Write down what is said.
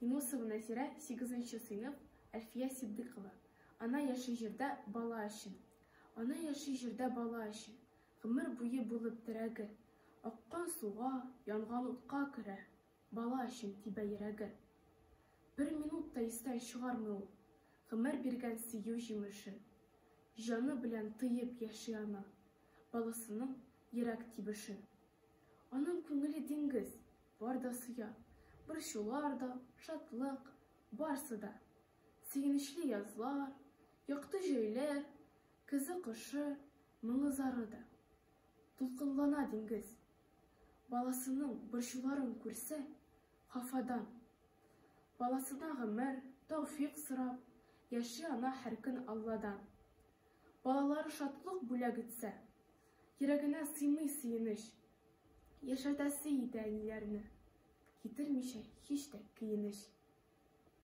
Юнусова Нәзирә, сигезенче сыйныф, Әлфия Ситдыйкова. Ана яши җирдә бала өчен. Ана яши җирдә бала өчен. Гомер буе булып терәге. Аккан суга, янган утка керә. Бала өчен тибә йөрәге. Бер минут та истән чыгармый ул. Гомер биргән сөю җимешен. Җаны белән тоеп яши ана. Баласының йөрәк тибешен. Аның күңеле диңгез, бар да сыя. Борчулар да, шатлык, барсы да. Сөенечле язлар, якты җәйләр, көзе-кышы, моңы-зары да. Дулкынлана диңгез. Баласының борчуларын күрсә, хафадан. Баласына гомер, тәүфыйк сорап, яши ана һәркөн Алладан. Балалары шатлык бүләк итсә, йөрәгенә сыймый сөенеч. Яшәтәсе итә әниләрне, китермичә һич тә көенеч.